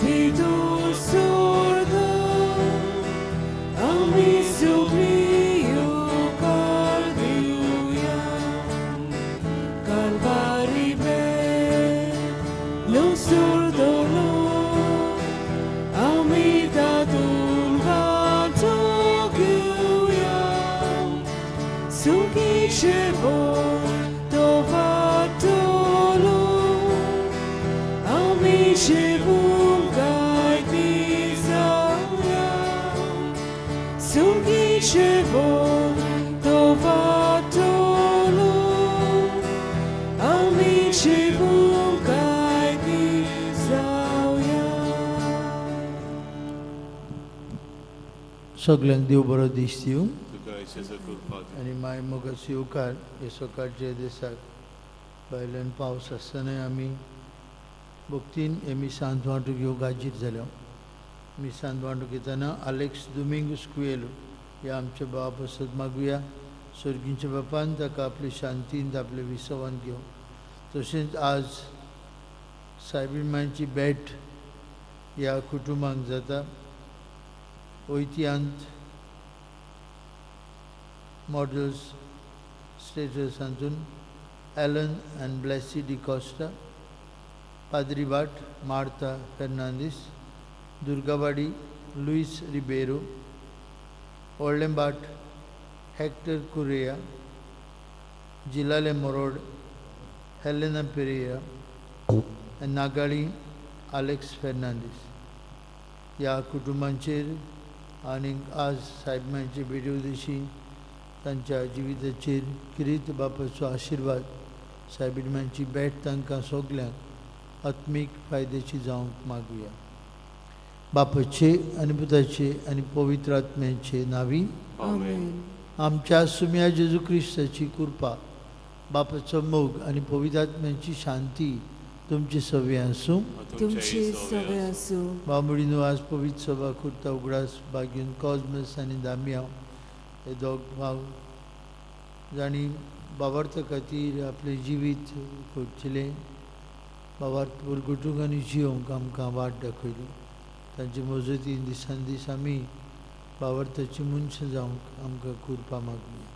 भितर सरता आमी सगळीं येवकार दिवया कालवारी बेल सुरदलो आमी तातूंत वांटो घेवया सुखीचे तो वाटलो आमी जेवूंक गायती जावया सुखीचे तो वाटलो आमी जेवूंक गायती जावया. सगल्यांक देव बरो दीस दिवं. तुका आयच्या कृपा. आनी माय मोगाचो येवकार हे सकाळच्या दिसाक. भायल्यान पावस आसतनाय आमी भक्तीन हे मिसांत वांटो घेवंक हाजीर जाल्या. मिसांत वांटो घेतना आलेक्स दुमिंगूस कुयेलो ह्या आमच्या भावा पासत मागुया. सर्गींच्या बापान ताका आपले शांतीन आपले विसवान घेवं. तशेंच आज सायबीण मांयची भेट ह्या कुटुंबांक जाता. वैत्यांत मॉडल्स स्टेटस हातून एलन आनी ब्लॅसी डिकॉस्टा, पाद्रीबाट मार्ता फेर्नांदीस, दुर्गावाडी लुईस रिबेरो, व्हडलेंबाट हॅक्टर कुरेया, जिलाले मोरोड हेलेना पेरेरा आनी नागाळी आलेक्स फेर्नांदीस ह्या कुटुंबांचेर आनी आज सायबांचे भेटी दिशी तांच्या जिविताचेर किरीत बापाचो आशिर्वाद, सायबीणमांची भेट तांकां सगल्यांक आत्मीक फायद्याची जावंक मागुया. बापाचे आनी पुताचे आनी पवित्र आत्म्याचे नांवी. आमेन. आमच्या सुम्या जेजू क्रिस्ताची कृपा, बापाचो मोग आनी पवित्र आत्म्याची शांती तुमची सवी आसूं. तुमची सवे आसूं. बांबुडीनो, आज पवित्र सभा करता उगडास बागीन कॉजमस आनी दामियांव हे दोग भाव जांणी बाबार्थ खातीर आपलें जिवीत खर्चिलें, बाबार्थ परगटूंक आनी जियोंक आमकां वाट दाखयली. तांचे मजतीन दिसान दीस आमी बाबार्थाची मनशां जावंक आमकां कृपा मागुया.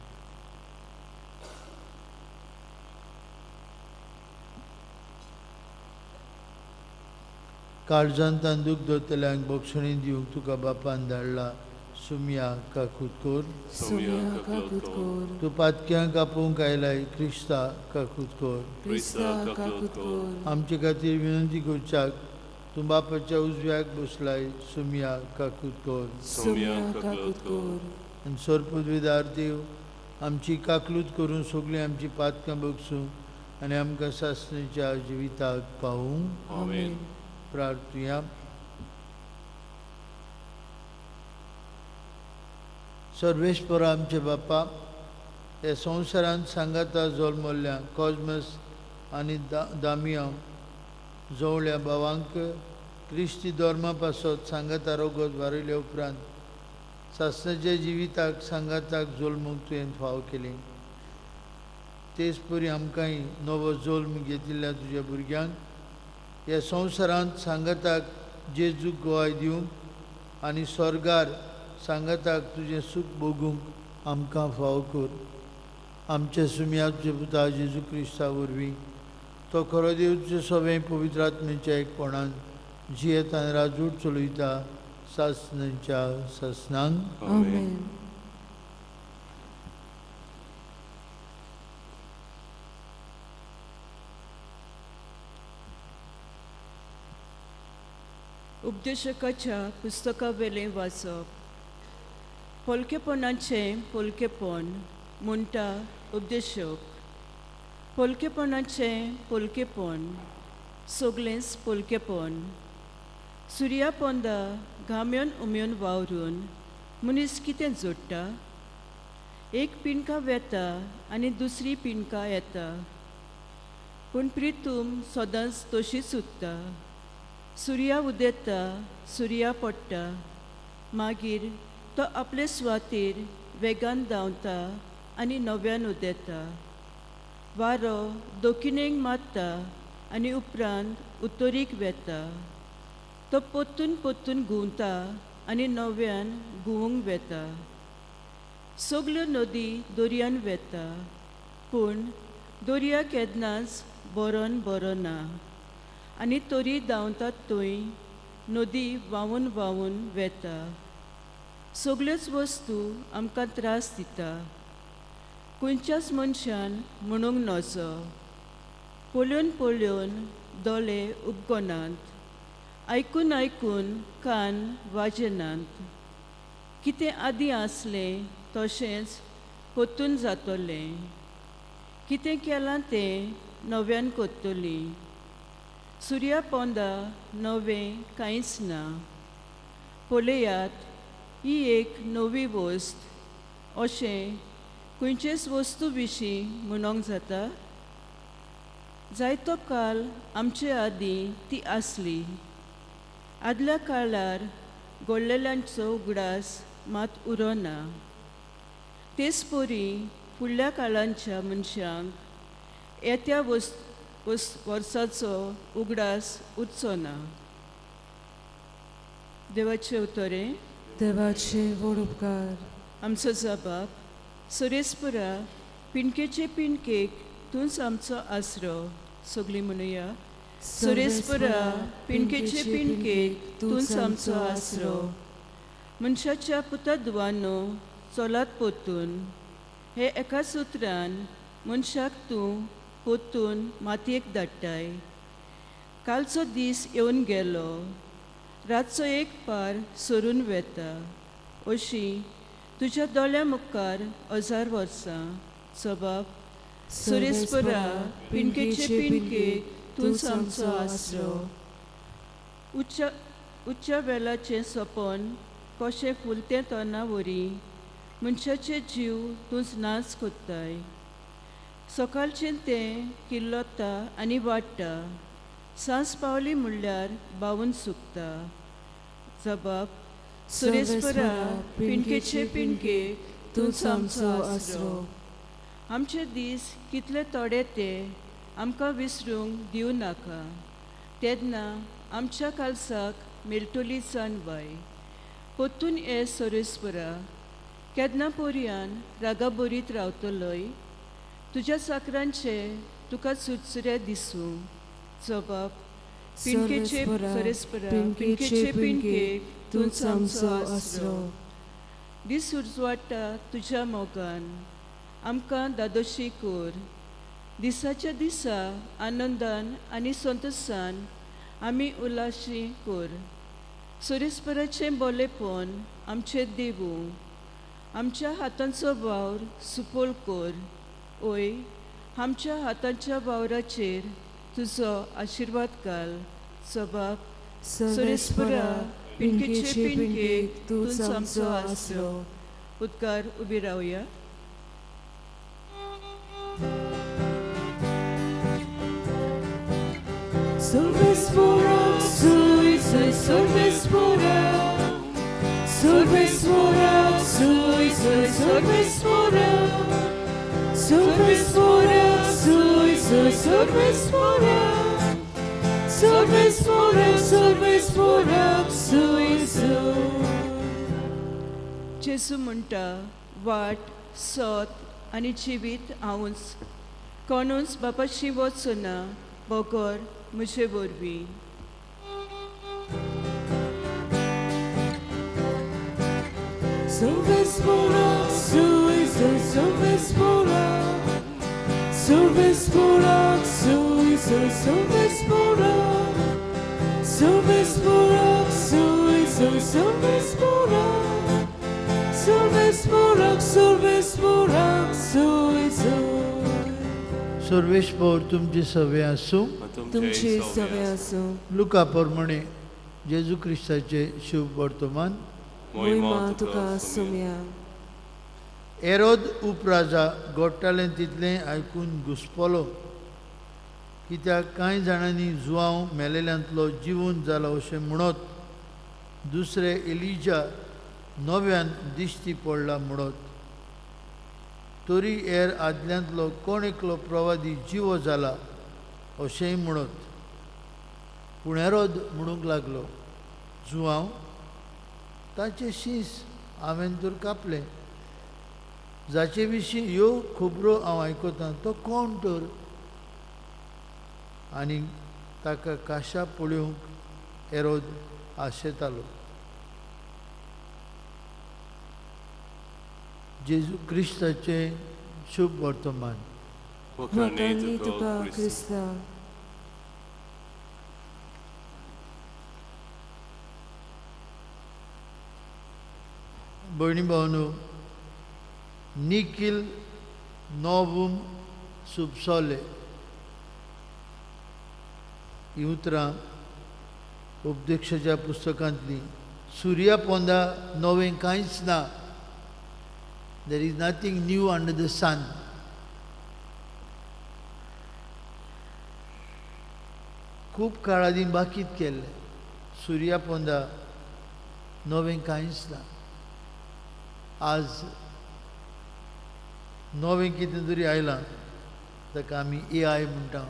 काळजान तांदूक दवरतल्यांक बक्षणी दिवंक तुका बापान धाडला. सुमया काकूत कर. सुम्या काकूत कर. तूं पातक्यांक आपोवंक आयलाय. क्रिस्ता काकूत कर. क्रिस्ता काकूत कर. आमचे खातीर विनंती करच्याक तूं बापाच्या उजव्याक बसलाय. सुमया काकूत कर. सुम्या काकूत कर. आनी सर्पविदार देव आमची काकलूत करून सगळीं आमची पातकां बगसूं आनी आमकां सासणेच्या जिविताक पावूं. आमेन. प्रार्थुया. सर्वेस्पर आमचे बापा, ह्या संवसारांत सांगाता जल्मल्ल्या कॉजमस आनी दामियांव जवळ्या भावांक क्रिस्ती धर्मा पासत सांगाता रोगत वारयल्या उपरांत सासणाच्या जिविताक सांगाताक जल्मूंक तुवें फाव केली. तेच परी आमकांय नवो जल्म घेतिल्ल्या तुज्या भुरग्यांक ह्या संवसारांत सांगाताक जेजूक गवाय दिवंक आनी स्वर्गार सांगाताक तुजें सूख भोगूंक आमकां फाव कर. आमच्या सुमया तुज्या पुता जेजू क्रिस्ता वरवीं. तो खरो देव तुजे सगळें पवित्र आत्म्याच्या एकपणान जियेत आनी राजूट चलयता सासणाच्या सासणांक. आमेन. उपदेशकाच्या पुस्तकावेलें वाचप. पोलकेपणाचें पोलकेपण म्हणटा उपदेशक, पोलकेपणाचें पोलकेपण, सगळेंच पोलकेपण. सुर्या पोंदा घाम्योन उम्योन वावरून मनीस कितें जोडटा? एक पिणका वेता आनी दुसरी पिणका येता, पूण प्रितूम सदांच तशीच उरता. सुर्या उदेता, सुर्या पडटा, मागीर तो आपले सुवातेर वेगान धांवता आनी नव्यान उदेता. वारो दक्षिणेक मारता आनी उपरांत उत्तरीक वेता. तो पोत्तून पोत्तून घुंवता आनी नव्यान घुंवूंक वेता. सगल्यो नदी दर्यान वेता, पूण दर्या केन्नाच बरोन बरो ना आनी तरी धांवतात थंय नदी व्हांवून व्हांवून वेता. सगल्योच वस्तू आमकां त्रास दिता. खंयच्याच मनशान म्हणूंक नजो. पळोवन पळोवन दोळे उपगनात, आयकून आयकून कान वाजेनात. कितें आदीं आसलें तशेंच परतून जातलें. कितें केलां तें नव्यान करतलीं. सुर्या पोंदा नवें कांयच ना. पळयात, ही एक नवी वस्त अशें खंयचेच वस्तू विशीं म्हणोंक जाता? जायतो काल आमचे आदीं ती आसली. आदल्या काळार घडलेल्यांचो उगडास मात उरोना. तेच परी फुडल्या काळांच्या मनशांक येत्या वस वस वर्साचो उगडास उरचो ना. देवाचे उतरें. देवाचे व्हड उपकार. आमचो जबाब सुरेशपुरा पिंडकेचे पिंडकेक तूंच आमचो आसरो. सगळीं म्हणुया, सुरेशपुरा पिंडकेचे पिंडकेक तूंच आमचो आसरो. मनशाच्या पुता दुवानो चलात पोतून. हे एका सुत्रान मनशाक तूं पोतून मातयेक धाडटाय. कालचो दीस येवन गेलो, रातचो एक पार सरून वेता. अशी तुज्या दोळ्या मुखार 1000 वर्सां. जबाब सुरेशपुरा पिंडकेचे पिंडकेक तूंच आमचो आसरो. उच्च उच्च वेलाचें सपन कशें फुलतें तना वरी मनशाचे जीव तूंच नाच कोत्ताय. सकाळचें तें किल्लता आनी वाडटा. सांज पावली म्हणल्यार बावून सुकता. जबाब सुरेशपुरा पिंडकेचे पिंडकेक तूंच आमचो आसरो. आमचे दीस कितले थोडे ते आमकां विसरूंक दिवं नाका. तेन्ना आमच्या कालसाक मेळटली जाणवाय. परतून ये सरेस्परा, केन्ना पोरयान रागाबरीत रावतलोय? तुज्या साकरांचे तुका चुरचुरे दिसूं. जबाब पिंडकेचे सरेस्परा पिंडकेचे पिंडकेक तूंच आमचो आसरो. दीस उजवाडटा तुज्या मोगान, आमकां दादोशी कर. दिसाच्या दिसा आनंदान आनी संतोशान आमी उल्लाशी कर. सुरेस्पराचें बोलेपण आमचें देवू. आमच्या हातांचो वावर सुपोल कर. ओय आमच्या हातांच्या वावराचेर तुजो आशिर्वाद घाल. जबाब सुरेस्परा पिंडकेचे पिंडकेक तूंच आमचो आसरो. उदकार उबी रावया. सर्वेस्परा सुय सर्वेस्परा, सर्वेस्परा सुय सर्वेस्परा, सर्वेस्परा सुय सर्वेस्परा, सर्वेस्परा सर्वेस्परा सुय सुय. जेजू म्हणटा, वाट सत आनी जिवीत हांवूच. कोणूच बापाशी वचना बगर म्हजे वरवीं. सर्वेस्परा सुय सर्वेस्परा, सर्वेस्परा सुय सर्वेस्परा, सर्वेस्परा सुय सर्वेस्परा, सर्वेस्परा सर्वेस्परा सुय सुय. सर्वेस्पोर तुमचे सवे आसूं. तुमचे सवे आसूं. लुका प्रमाणे जेजू क्रिस्ताचे शुभ वर्तमान. मोहिमा तुका सुमया. एरोद उपराजा गोडटालें तितलें आयकून घुसपलो, कित्याक कांय जाणांनी जुवांव मेलेल्यांतलो जिवून जाला अशें म्हणत, दुसरे एलिजा नव्यान दिश्टी पडला म्हणत, तरी हेर आदल्यांतलो कोण एकलो प्रवादी जिवो जाला अशेंय म्हणत. पूण हेरोद म्हणूंक लागलो, जुआंव ताचें शीस हांवें तर कापलें, जाचे विशीं ह्यो खबरो हांव आयकतां तो कोण तर? आनी ताका काशा पळोवंक हेरोद आशेतालो. जेजू क्रिस्ताचें शुभ वर्तमान. वखाणनी तुका क्रिस्ता. भयणी भावनो, निखील नोवूम सुबसोले हीं उतरां उपदेशाच्या पुस्तकांतलीं. सुर्या पोंदा नवें कांयच ना. There is nothing new under the sun. खूब काळादीं बाकीत केल्लें सुर्या पोंदा नवें कांयच ना. आज नवें कितें तरी आयलां ताका आमी ए I म्हणटा,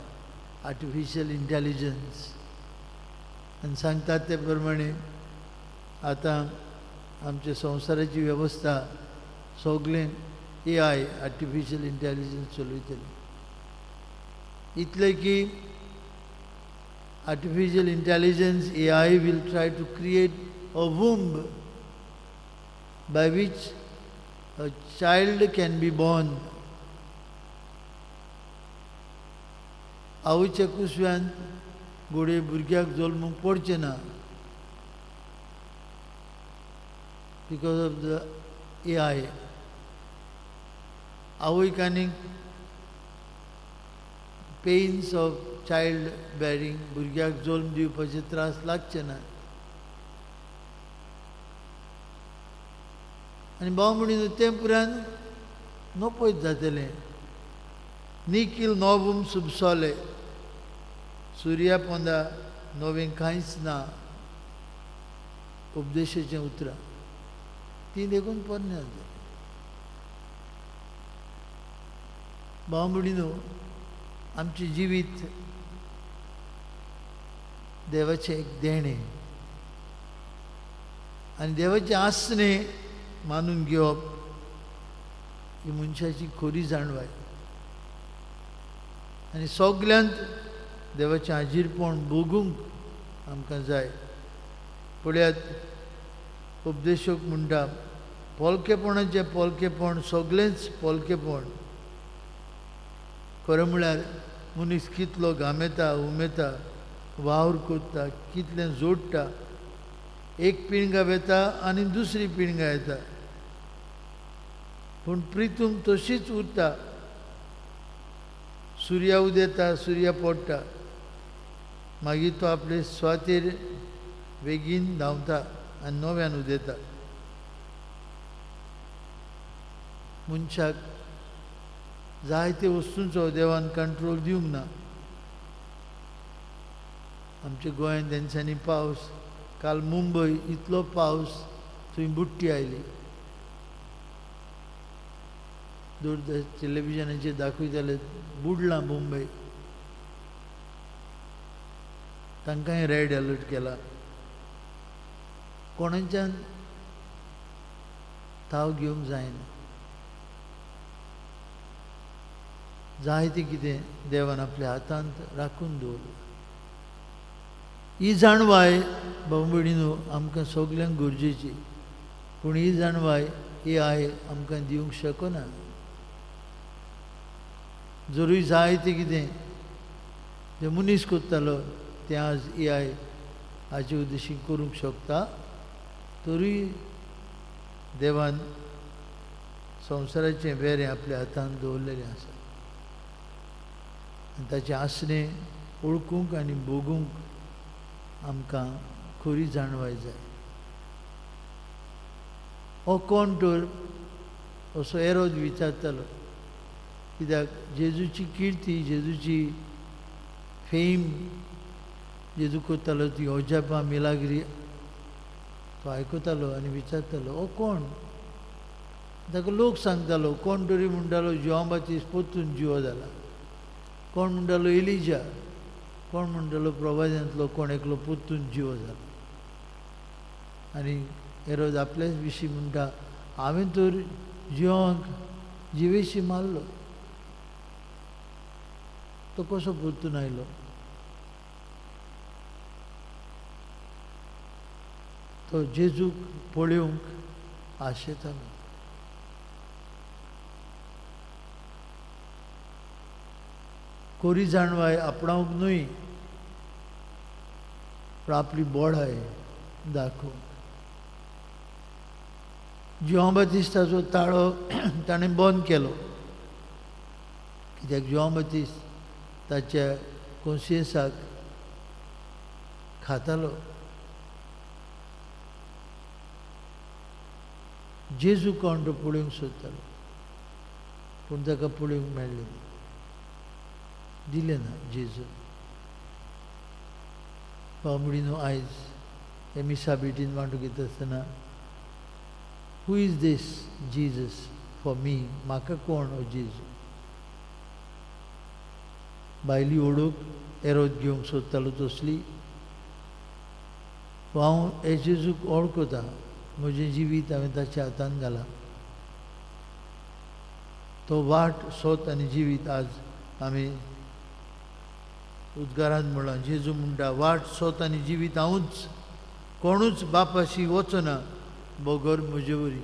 आर्टिफिशियल इंटेलिजन्स. आनी सांगतात ते प्रमाणे आतां आमच्या संवसाराची वेवस्था सगळें ए I artificial intelligence चलयतली. इतलें की artificial intelligence A I will try to create a womb by which a child can be born. आवयच्या कुसव्यान घोडये भुरग्याक जल्मूंक पडचें ना because of the A I. आवयक आनीक पेन्स ऑफ चायल्ड बेरींग, भुरग्याक जल्म दिवपाचे त्रास लागचे ना. आनी भाव म्हणून तें पुरान नपयत जातलें. निखील नोवूम सुबसोले, सुर्या पोंदा नवें कांयच ना. उपदेशाचें उतरां तीं देखून पोरणे जातलीं. भाव म्हणून आमचें जिवीत देवाचें एक देणें आनी देवाचें आसणें मानून घेवप ही मनशाची खरी जाणवाय. आनी सगल्यांत देवाचें हाजीरपण भोगूंक आमकां जाय. पळयात, उपदेशक म्हणटा पोलकेपणाचें पोलकेपण सगळेंच पोलकेपण. खरें म्हळ्यार मनीस कितलो घामेता, उमेता, वावर करता, कितलें जोडटा, एक पिणगा वेता आनी दुसरी पिणगा येता, पूण प्रितूम तशीच उरता. सुर्या उदेता, सुर्या पडटा, मागीर तो आपले स्वातेर बेगीन धांवता आनी नव्यान उदेता. मनशाक जायते वस्तूंचो देवान कंट्रोल दिवंक ना. आमच्या गोंयांत तेंच्यांनी पावस, काल मुंबय इतलो पावस थंय बुडटी आयली. दूरदर्शन टेलिविजनाचेर दाखयताले बुडलां मुंबय. तांकांय रेड अलर्ट केला. कोणाच्यान थाव घेवंक जायना. जायतें कितें देवान आपल्या हातांत राखून दवरलां. ही जाणवाय भाव भयणीनो आमकां सगल्यांक गरजेची, पूण ही जाणवाय ए I आमकां दिवंक शकना. जरूय जायतें कितें जें मनीस करतालो तें आज ए I हाचे उद्देशीन करूंक शकता, तरूय देवान संवसाराचें वेरें आपल्या हातांत दवरलेलें आसा आनी ताचें आसणें वळखूंक आनी भोगूंक आमकां खरी जाणवाय जाय. हो कोण तर असो एरोद विचारतालो, कित्याक जेजूची किर्ती, जेजूची फेम, जेजू करतालो ती अजापां मिलाग्री तो आयकतालो आनी विचारतालो हो कोण. ताका लोक सांगतालो, कोण तरी म्हणटालो जुआंव बाप्तीस्त परतून जिवो जाला, कोण म्हणटालो एलिजा, कोण म्हणटलो प्रवाद्यांतलो कोण एकलो परतून जिवो जालो. आनी हेरोद आपल्याच विशीं म्हणटा, हांवें तर जिवांक जिवेशी मारलो, तो कसो परतून आयलो? तो जेजूक पळोवंक आशेतालो. कोरी जाणवाय आपणावंक न्हय, पूण आपली बोडाय दाखोवंक. जुआंव बातिस्ताचो ताळो ताणें बंद केलो, कित्याक जुआंव बातिस्त ताच्या कोन्सियेंसाक खातालो. जेजू कोण तो पळोवंक सोदतालो, पूण ताका पळोवंक मेळ्ळें ना, दिलें ना जेजू. बाबडीनो आयज हे मिसा भेटीन वांटो घेता आसतना, who is this Jesus for me? म्हाका कोण हो जेजू? भायली ओडूक एरोद घेवंक सोदतालो तसली. हांव हे जेजूक वळखता, म्हजें जिवीत हांवें ताच्या हातान घालां. तो वाट सोत आनी जिवीत आज आमी उद्गारान म्हणलां. जेजू म्हणटा, वाट सोत आनी जिवीत हांवूच, कोणूच बापाशी वचना बगर म्हजे वरी.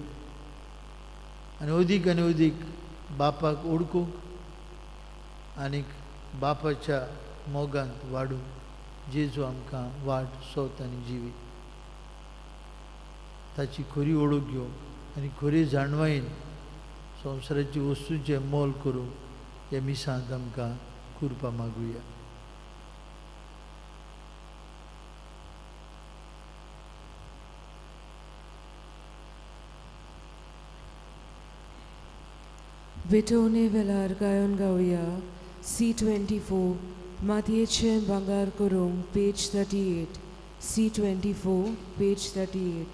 आनी अदीक आनी अदीक बापाक ओडकूंक आनीक बापाच्या मोगांत वाडूंक जेजू आमकां वाट सोत आनी जिवीत, ताची खरी ओळख घेवंक आनी खरी जाणवायेन संवसाराची वस्तूचें मोल करूंक हे मिसांत आमकां कृपा मागुया. विटोवणे वेळार गायन गावया C24 मातयेचें भांगर करूंक पेज 38 C24 page 38.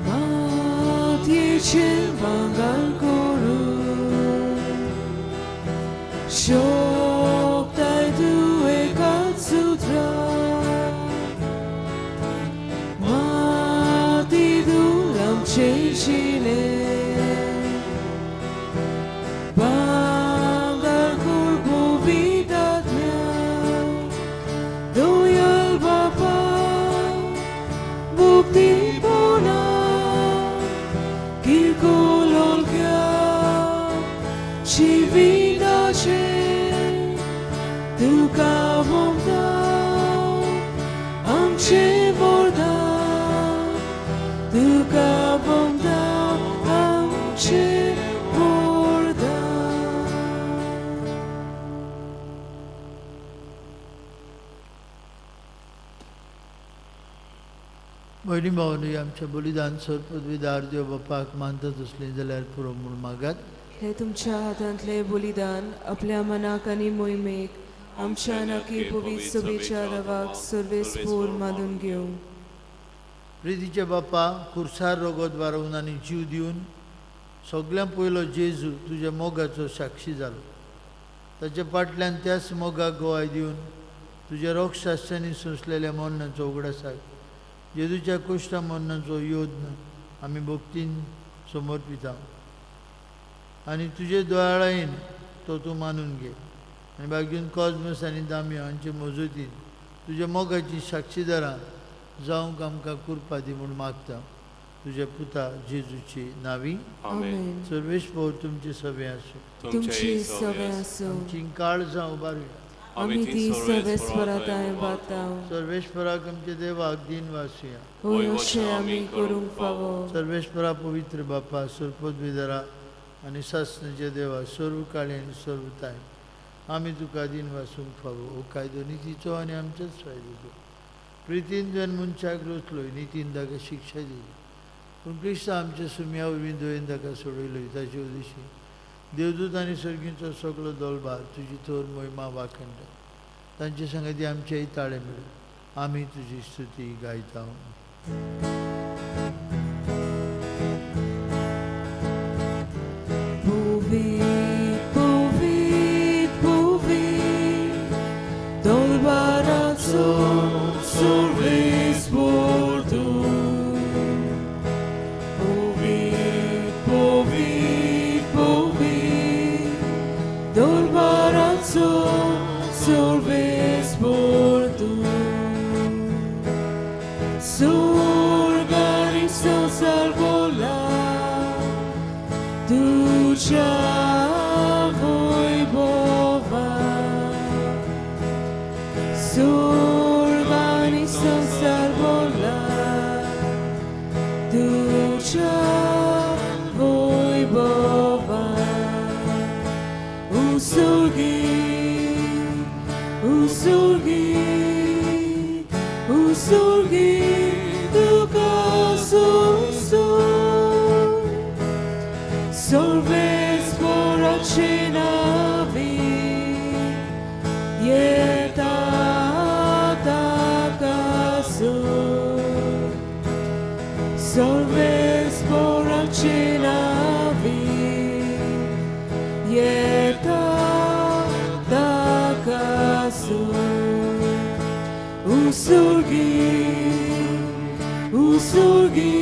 मातयेचें भांगर करूंक शोकताय तूं एकाच सुत्रा, माती धूल आमचें जिणें, भांगर कर पवित्र दोयल बापा मुक्तीपणा किरकोळ ओळख्या जिविताचें तुका वंदा आमचें वरदान, तुका वंदा आमचें वरदान. भयणी भावांनो, आमच्या बलिदान सर्पदविदार देव बापाक मानतात असलें जाल्यार पुरो म्हूण मागात. हे तुमच्या हातांतले बलिदान आपल्या मनाक आनी मोहिमेक आमच्या नक्की पवित्र सभेच्या रवाक सर्वेस्पोर मानून घेवं. प्रितीचे बापा, खुर्सार रगत वारोवन आनी जीव दिवन सगळ्यां पयलो जेजू तुज्या मोगाचो साक्षी जालो. ताच्या फाटल्यान त्याच मोगाक गवाय दिवन तुज्या रोगशास्त्रांनी सोंसलेल्या मरणाचो उगडासाक जेजूच्या कुश्टा मरणाचो योद्न आमी भक्तीन समर्पिता आनी तुजे दोळायेन तो तूं मानून घे आनी बागीन कॉजमस आनी दामियो हांचे मजतीन तुज्या मोगाची साक्षीदारां जावंक आमकां कृपा दी म्हूण मागता. तुज्या पुता जेजूची नावी. आमेन. सर्वेस्पोर तुमचे सगळे आसूं. तुमची सवे आसूं. आमची काळजां उबारुया. आमी ती सर्वेस्पराताय बाताव. सर्वेस्पराक आमच्या देवाक दीन वासुया. होय अशें आमी करूंक फावो. सर्वेस्परा पवित्र बापा, सर्पद्विधरा आनी सासणाच्या देवा, सर्व काळी आनी सर्व ताय आमी तुका दीन वासूंक फावो. हो कायदो नितीचो आनी आमच्याच फायद्याचो. प्रितीन तुवें मनशाक रचलोय, नितीन ताका शिक्षा दिली, पूण क्रिस्त आमच्या सुम्या वरवीं दयेन ताका सोडयलोय. ताचे उदेशी देवदूत आनी सर्गींचो सगलो दोलभार तुजी थोर मोहिमा वाखणटा. तांचे संगती आमचेय ताळे मेळूं. आमी तुजी स्तुती गायता. पवित्र पवित्र पवित्र दलबाराचो सर्वेस्पर तूं. पवित्र पवित्र पवित्र दलबाराचो सर्वेस्पर तूं. स्वर्ग आनी संवसार भरला तुज्या वैभवान. स्वर्ग आनी संवसार भरला तुज्या वैभवान. उसुर्गी उसुर्गी उसुर्गी तुका सोसूं. सर्वेस्पराचे नांवी येता ताका. सर्वेस्पराचे नांवी येता ताका. उसुर्गी उसुर्गी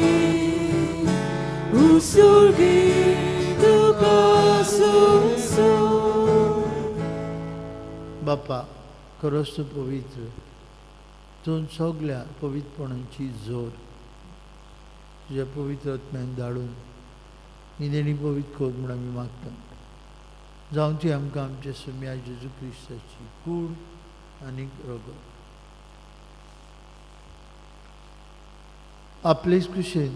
उसुर्गी तुका सोसूं. बापा, खरोच तूं पवित्र, तूं सगल्या पवित्रपणाची जोर. तुज्या पवित्र आत्म्यान धाडून ही देणी पवित्र कर म्हूण आमी मागता. जावं ती आमकां आमच्या सुम्या जेजू क्रिस्ताची कूड आनी रगत. आपलेच कुशेन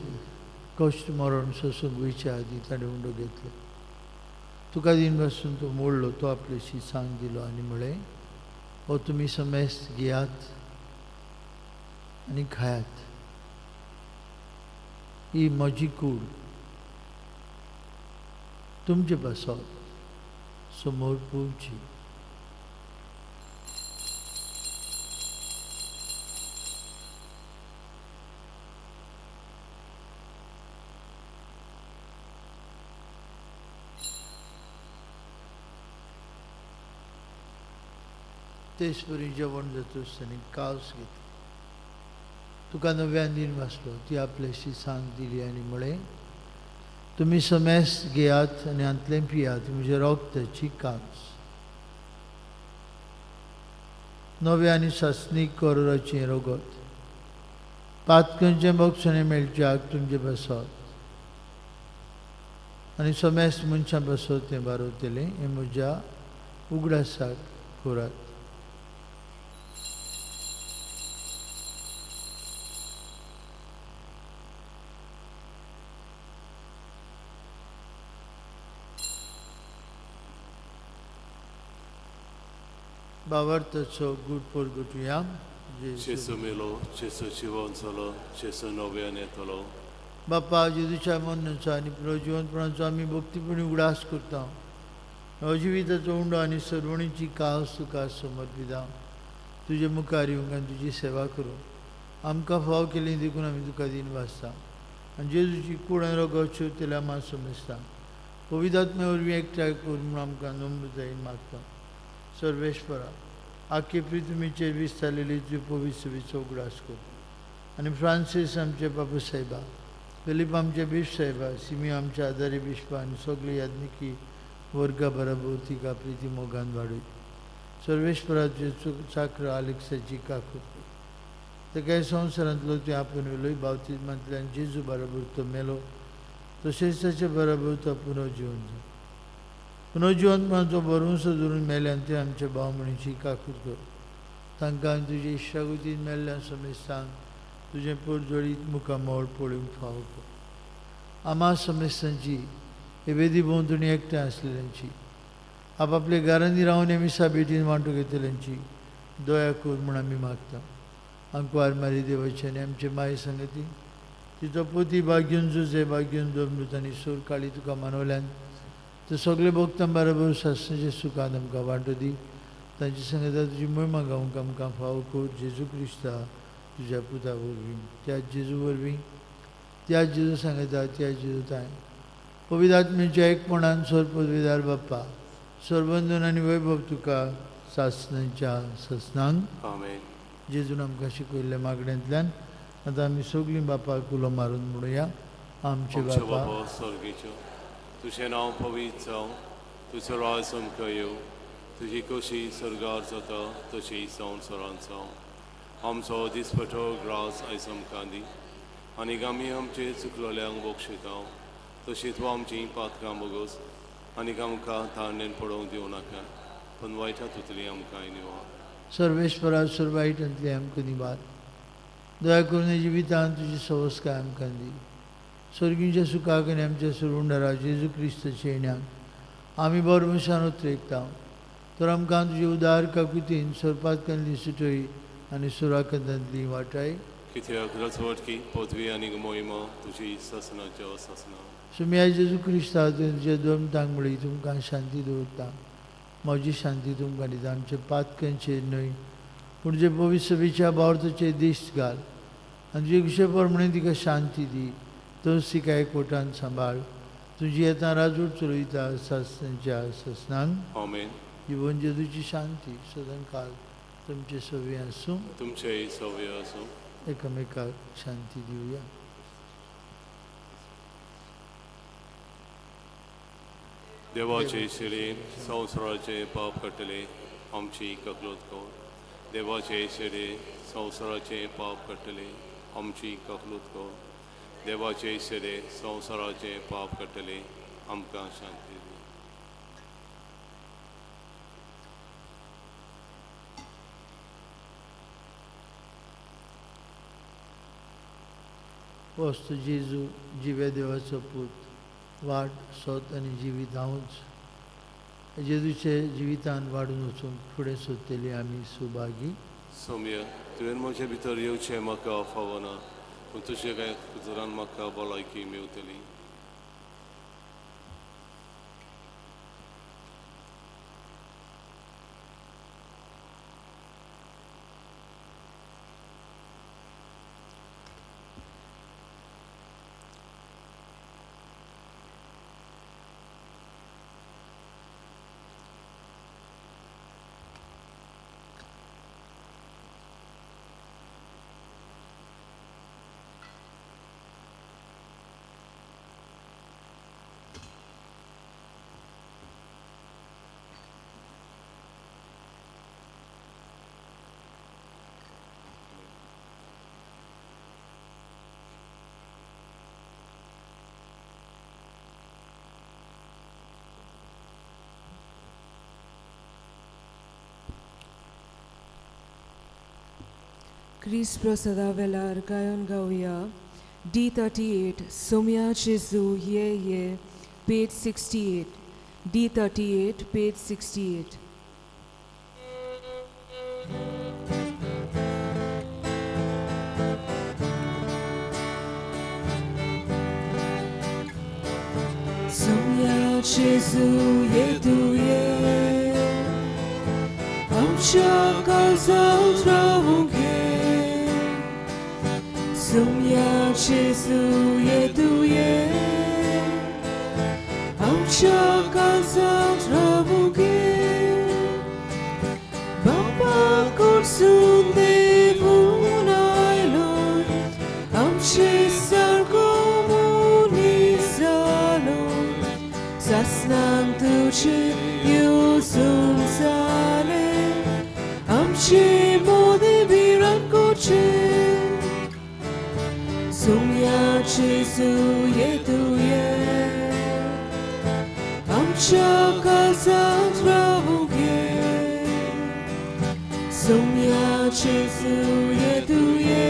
कश्ट मरण सोसूंक वयच्या आदीं ताणें उंडो घेतलो. तुका दिन पासून तो मोडलो, तो आपल्याशी सांग दिलो आनी म्हळें, हो तुमी समेस्त घेयात आनी खायात, ही म्हजी कूड तुमचे पासत समोर पोवची. तेच परी जेवण जातूच ताणें कावस घेतली, तुका नव्यान दिन वाचलो, ती आपल्याशी सांग दिली आनी म्हळें, तुमी समेस्त घेयात आनी हांतलें पियात, म्हजें रगताची कांस, नव्या आनी सासणीक कराराचें रगत, पातकांचें बक्षणें मेळच्याक तुमचें बसत आनी समेस्त मनशां बसत तें बारवतलें, हें म्हज्या उगडासाक करात. बावर्तचो गूट परगटुया. जेजू मेलो, जेजू जिवन जालो, जेजू नव्यान येतलो. बापा, जेजूच्या मरणाचो आनी पुनर्जिवंतपणाचो आमी भक्तीपणी उगडास करता. नवजिविताचो उंडो आनी सर्वणीची कास तुका समर्पिता. तुजे मुखार येवंक आनी तुजी सेवा करूंक आमकां फाव केली देखून आमी तुका दिन वाचता. आनी जेजूची कूड आनी रगत शिवतल्या आमा समजता. पवित्र वरवीं एकठांय कर म्हूण आमकां नम्रतायेन मागता. सर्वेश्वरा, आख्खे पृथ्वीचेर विस्तारलेली तुजी पवित्र सभेचो उगडास कर आनी फ्रांसीस आमचे बाबू साहेबा, फिलीप आमचे बिश्प साहेबा, सिमी आमच्या आदारी बिश्पा आनी सगळे याज्ञिकी वर्गा बराबर तिका प्रिती मोगान वाडय. सर्वेश्वराचे चाक्र आलेक्साची काकूत ताका ह्या संवसारांतलो तुवें आपूण वेलोय बावतिज्मांतल्यान जेजू बराबर तो मेलो, तशेंच ताचे बराबर तो पुनर्जिवन जालो. पुनर्जिवंतपणाचो भरवंसो धरून मेल्यान ते आमच्या भाव म्हणीची काकूत कर. तांकां आनी तुजे इश्टागतीन मेल्ल्या समेस्तांक तुजें पोरजोळीत मुखामळ पळोवंक फावो कर. आमा समेस्तांची हे वेदी भोंवतणी एकठांय आसलेल्यांची, आपापल्या घरांनी रावन हे मिसा भेटीन वांटूंक येतल्यांची दया कर म्हूण आमी मागता. आंकवार मारी देवाची आनी आमचे माये संगती तिचो पोती भाग्यून जुजे भाग्यून दोमृत आनी सूर काळी तुका मानवल्यान ते सगळे भक्तां बरोबर सासणाचे सुखान आमकां वांटो दी. तांचे सांगता तुजी मोहिमा गावंक आमकां फावो कर जेजू क्रिस्ता तुज्या पुता वरवीं त्या जेजू वरवीं त्या जेजू सांगता त्या जेजू ताय पवित्र आत्म्याच्या एकपणान स्वर पदवीदार बाप्पा सरबंधन आनी वैभव तुका सासनाच्या ससनांक. आमेन. जेजून आमकां शिकयल्ल्या मागण्यांतल्यान आतां आमी सगळीं बापाक उलो मारून म्हणुया. आमचे आमच्या बापा बापा स्वर्गीचो, तुजें नांव पवित्र जावं, तुजो राज आमकां येवं, तुजी खोशी स्वर्गार जाता तशी संवसारांत जावं. आमचो दिसपटो ग्रास आयज आमकां दी आनी आमी आमचे चुकलोल्यांक बक्षिता तशी तूं आमची पातकां बोगोस आनी आमकां ताणेन पडोवंक दिवं नाका पूण वायटा तुतली आमकां निवार. सर्वेश्वरा सर्वायटांतली आमकां निवार. दया करून जिवितांत तुजी सवस्काय आमकां दी. स्वर्गींच्या सुखाक आनी आमच्या सुरुंडरा जेजू क्रिस्ताच्या येण्याक आमी बरमशान उतरेकता तर आमकां तुजे उदार काकुतीन सरपातकांतली सुटय आनी सुराकतांतली वाटाय. कित्याक रचवटकी पदवी आनी मोहिमा तुजी ससनाच्या ससना. सुम्या जेजू क्रिस्ता तुज्या दोन तांगमळी तुमकां शांती दवरता. म्हजी शांती तुमकां दिता. आमचे पातकांचेर न्हय पूण जे पवित्र सभेच्या बावर्थाचेर दिश्ट घाल आनी तुजे कुशे प्रमाणे तिका शांती दी. तोच तिका एकवटान सांबाळ. तुजी येता राजूट चलयता सासनाच्या ससनांक. आमेन. जिवन जेजूची शांती सदांकाल तुमचे सवी आसूं. तुमचेय सवय आसूं. एकामेकाक शांती दिवया. देवाचे शिरे संवसाराचे पाप काडटले आमची ककलोत कर. देवाचे शिरे संवसाराचे पाप काडटले आमची ककलोत कर. देवाचे शिरे संवसाराचे पाप काडटले आमकां शांती दी. वस्तू जेजू जिव्या देवाचो पूत वाट सोत आनी जिवीत हांवूच. जेजूचे जिवितान वाडून वचूंक फुडें सोदतली आमी सुभागी. सोम्या, तुवें म्हजे भितर येवचें म्हाका फावना पूण तुजे काय उतरान म्हाका भलायकी मेवतली. क्रिस्त प्रसादा वेलार गायन गावया. D38 Somya जेजू ये ये, page 68. D38 page 68. Somya जेजू ये तुये आमच्या काळजांत रावूंक ये. Somya जेजू ये तुये आमच्या काळजांत रावूंक ये. बापा कडसून देवून आयलो आमचे सारको मनीस जालो. सासनांक तुजे येवजूंक जालें आमचे मोदें भिरांत करचें. Somya जेजू ये तुये आमच्या काळजांत रावूंक ये. Somya जेजू ये तुये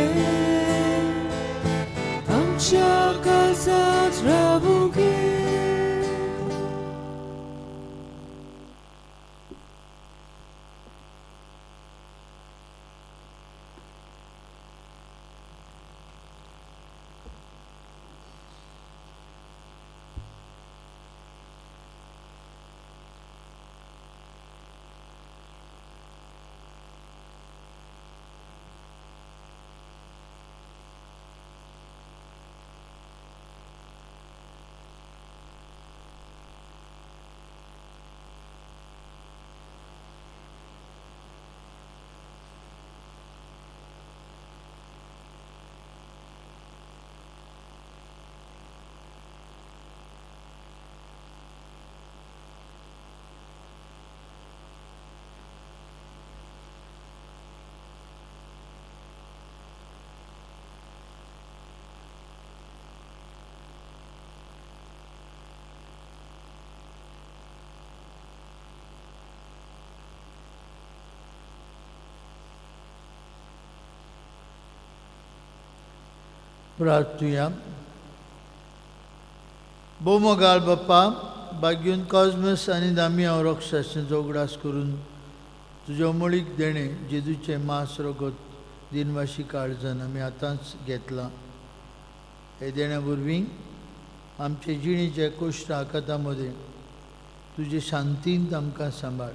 आमच्या काळजांत रावूंक ये. प्रार्थुया. भोवमोगाळ बाप्पा, बागीवन कॉजमस आनी दामियांव रोक्षाचो उगडास करून तुज्या मुळीक देणें जेजूचें मांस रगत दिनवाशी काळजान आमी आतांच घेतलां. हे देण्या वरवीं आमचे जिणेच्या कोश्ट आकाता मदें तुजे शांतींत आमकां सांबाळ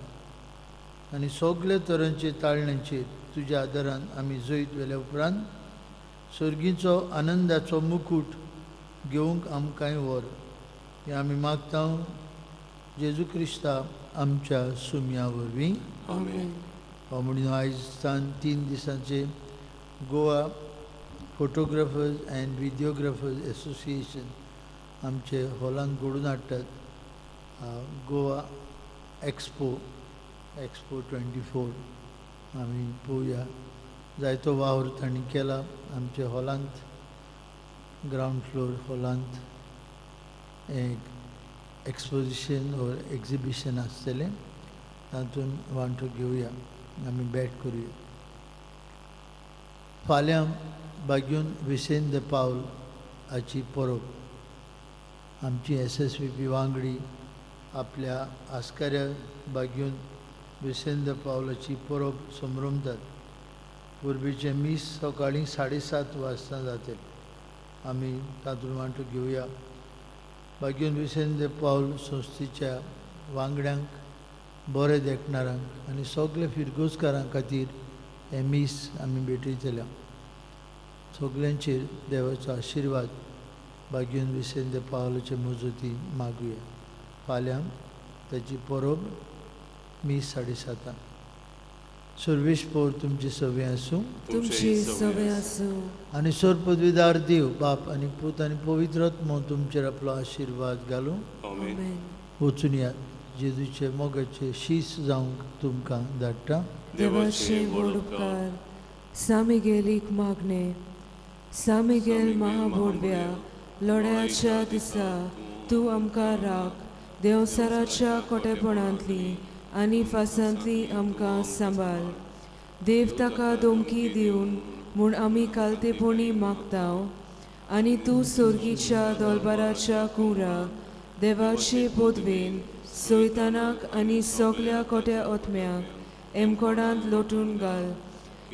आनी सगळे तरांचे ताळण्याचेर तुज्या आदारान आमी जैत व्हेल्या उपरांत सर्गीचो आनंदाचो मुकूट घेवंक आमकांय व्हर. हें आमी मागता जेजू क्रिस्ता आमच्या सुमया वरवीं. आमेन. म्हणून आयज सावन 3 दिसांचे Goa photographers and videographers association आमचे हॉलांत घडोवन हाडटात गोवा एक्सपो, एक्सपो 24. आमी पळोवया, जायतो वावर तांणी केला. आमच्या हॉलांत, ग्रावंड फ्लोर हॉलांत एक एक्सपोजिशन ओर एक्झिबिशन आसतलें, तातूंत वांटो घेवया आमी, भेट करुया. फाल्यां बागीवन विसेंत दे पावल हाची परब. आमची एसएसवीपी वांगडी आपल्या आस्काऱ्या बागीवन विसेंत दे पावलाची परब संभ्रमतात. परबेचें मीस सकाळीं 7:30 वाजता जातलें. आमी तातूंत वांटो घेवया. बागीवन विसेंत दे पावल संस्थेच्या वांगड्यांक, बरे देखणारांक आनी सगळे फिरगोजकारां खातीर हें मीस आमी भेटयतले. सगल्यांचेर देवाचो आशिर्वाद बागीवन विसेंत दे पावलाचे मजती मागुया. फाल्यां ताची परब, मीस 7:30. सर्वेस्पोर तुमचे सवे आसूं. तुमची सवे आसूं. आनी सोर पदवीदार देव बाप आनी पूत आनी पवित्र आत्मो तुमचेर आपलो आशिर्वाद घालूं. आमेन. आमेन. वचून यात. जेजूचे मोगाचे शीस जावंक तुमकां धाडटा. देवाचे व्हड उपकार. सा मिगेलीक मागणें. सा मिगेल महाभोडव्या, लोड्याच्या दिसा तूं आमकां राख. देंवसाराच्या कोटेपणांतली आनी फासांतली आमकां सांबाळ. देव ताका धमकी दिवन म्हूण आमी कालतेपणी मागता आनी तूं सोर्गीच्या दोलबाराच्या कुंवरा देवाचे पदवेन सोयतानाक आनी सगल्या कोट्या ओतम्याक एमकोडांत लोटून घाल,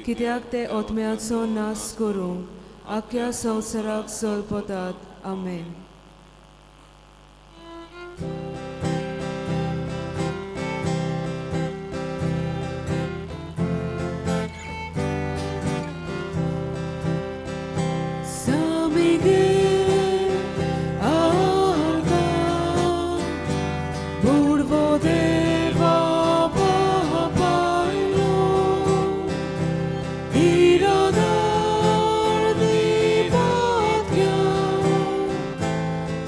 कित्याक ते ओतम्याचो नाश करूंक आख्ख्या संवसाराक सलपतात. आमेन. San Miguel Arcángel, Burbo deva papailo, Iradar di patria,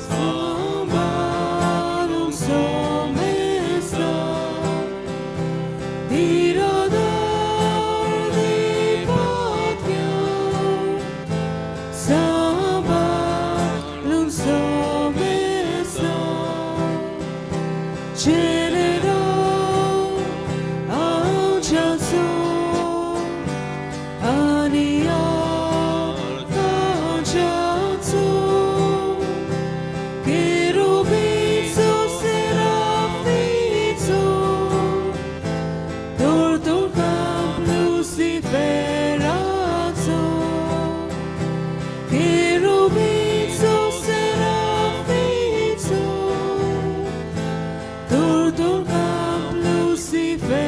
Sambarum somestra, Iradar di patria, Sabalum somesa, General Anjaso, Ania Anjaso, Cherubinzo Serafinzo, Tortum camp Luciferazo, Cherubinzo Serafinzo, Tortum camp Luciferazo.